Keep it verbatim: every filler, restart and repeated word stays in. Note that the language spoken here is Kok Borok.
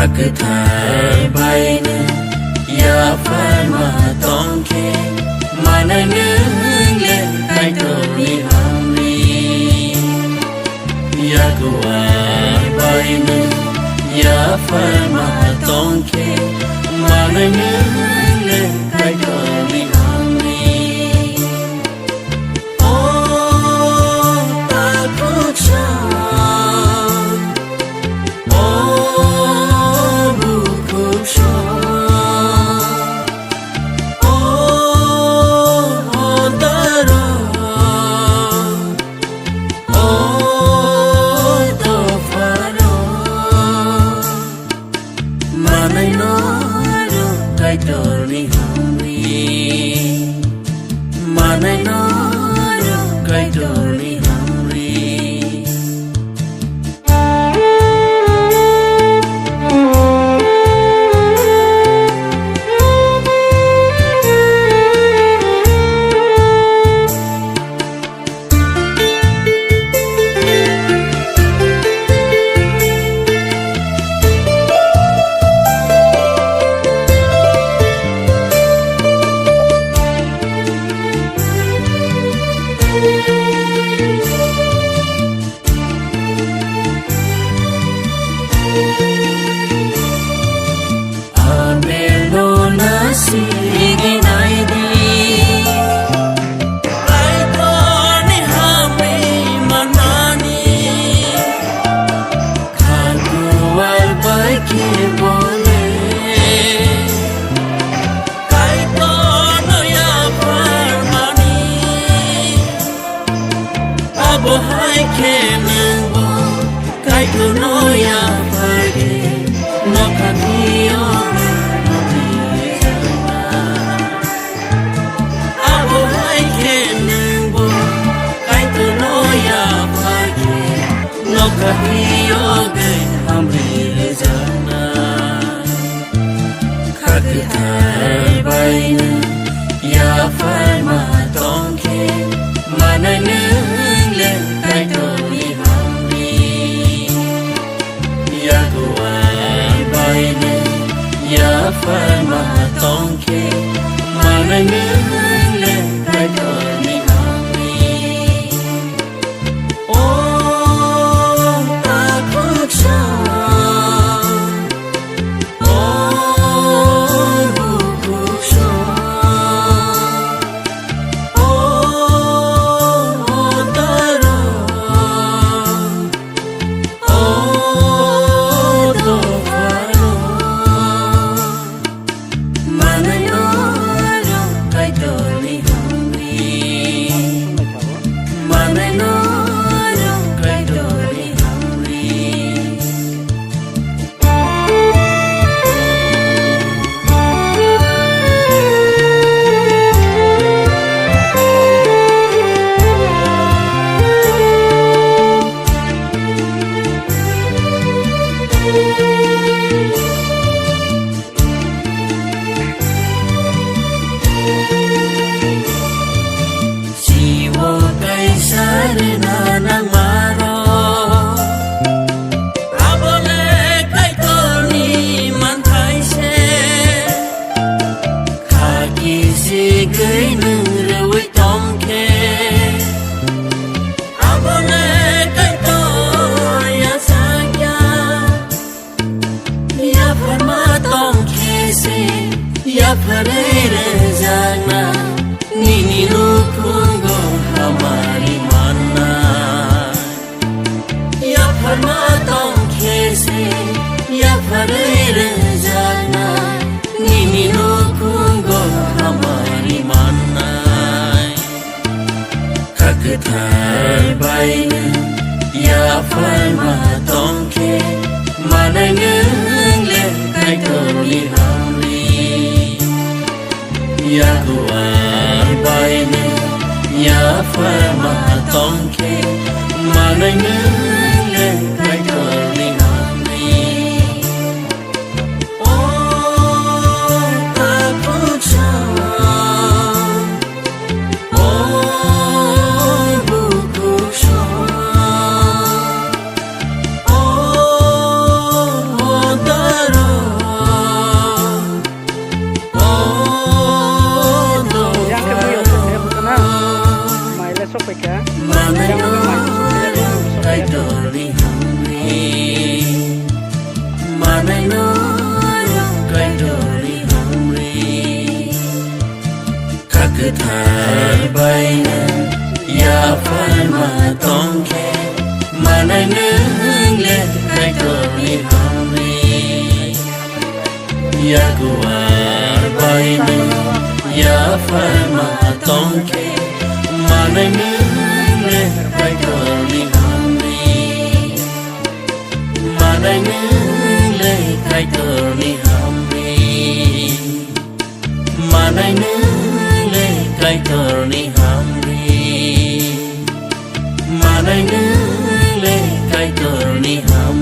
Kwthar bai nwng yapharma tong khe, manai nwng le Kaitorni hamri. Yakuwar bai nwng yapharma tong khe, manai nwng le Kaitorni hamri. O takhuksa, o bukhuksa, o dara, o dophara. Manai no rw Kaitorni hamri. Manai no rw Kaitorni hamri. Abelno na sigi naidi. Kaitorni hamri manani. Khakuwal bai khe bole. Kaitorno yapharmani. Abo hai khe nwngbo Kaitorno yaphar khe nokha thwiyo. Abo hai khe nwngbo Kaitorno yaphar khe nokha thwiyo gwi hamri rwjaknai. Kha kwthar bai nwng yapharma tong khe, manai nwng le Kaitorni hamri. Yakuwar bai nwng yapharma tong khe, manai nwng le Kaitorni hamri. O takhuksa, o bukhuksa, o dara, o dophara. Manai no rw Kaitorni hamri. Manai no rw Kaitorni hamri. Siwo kaisa rwna nangmaro, abo le Kaitorni manthai se. Kha kisigwi nwng rwui tong khe, abo le Kaitor yachakya. Yapharma tong khe se yapharwi rwjakna, nini nukhungo hamari manna. Yapharma tong khe se yapharwi rwjakna, nini nukhungo hamari mannai. Kha kwthar bai nwng yapharma tong khe, manai nwng le Kaitorni hamri. Yakuwar bai nwng yapharma tong khe, manai nwng le Kaitorni hamri. O takhuksa, o bukhuksa, o, o dara. Tharbaino yapharma tongkhe, manai nwng le Kaitorni hamri. Yakuar baino yapharma tongkhe, manai nwng le Kaitorni hamri. Manai nwng le Kaitorni hamri. Manai nwng le Kaitorni hamri. Manai nwng le Kaitorni hamri.